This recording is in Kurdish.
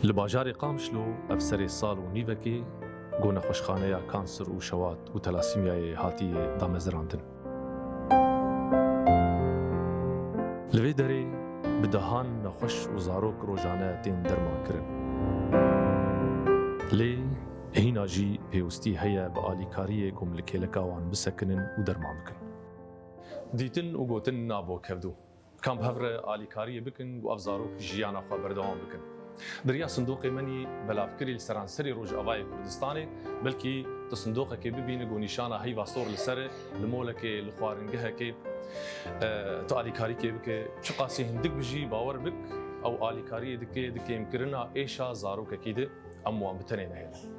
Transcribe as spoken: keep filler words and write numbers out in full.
Li bajarê Qamişlo ev serê sal û nîvekê ku nexweşxaneya kanser û şewat û telasîmyayê hatiye damezirandin. Li vê derê bi dehan nexweş û zarok rojane tên dermankirin. Lê hîna jî pêwistî heye bi alîkariyê ku em li kêleka wan bisekinin û derman bikin. Dîtin û gotin nabo kevdû. Ka em bi hev re alîkariyê bikin û ev zarok jiyana xwe berdewam bikin. Di riya sindoqê menî belavkirî li seranserê Rojavayê Kurdistanê, belkî tu sindoqekê bibînî ku nîşana heyva sor li ser e, li molekê, li xwaringehekê, e, tu alîkarîkê bike, çiqasî hindik bijî, bawer bik, ew alîkariyê dike di kêmkirina êşa zarokekî de, em wan bi tenê nehêlin.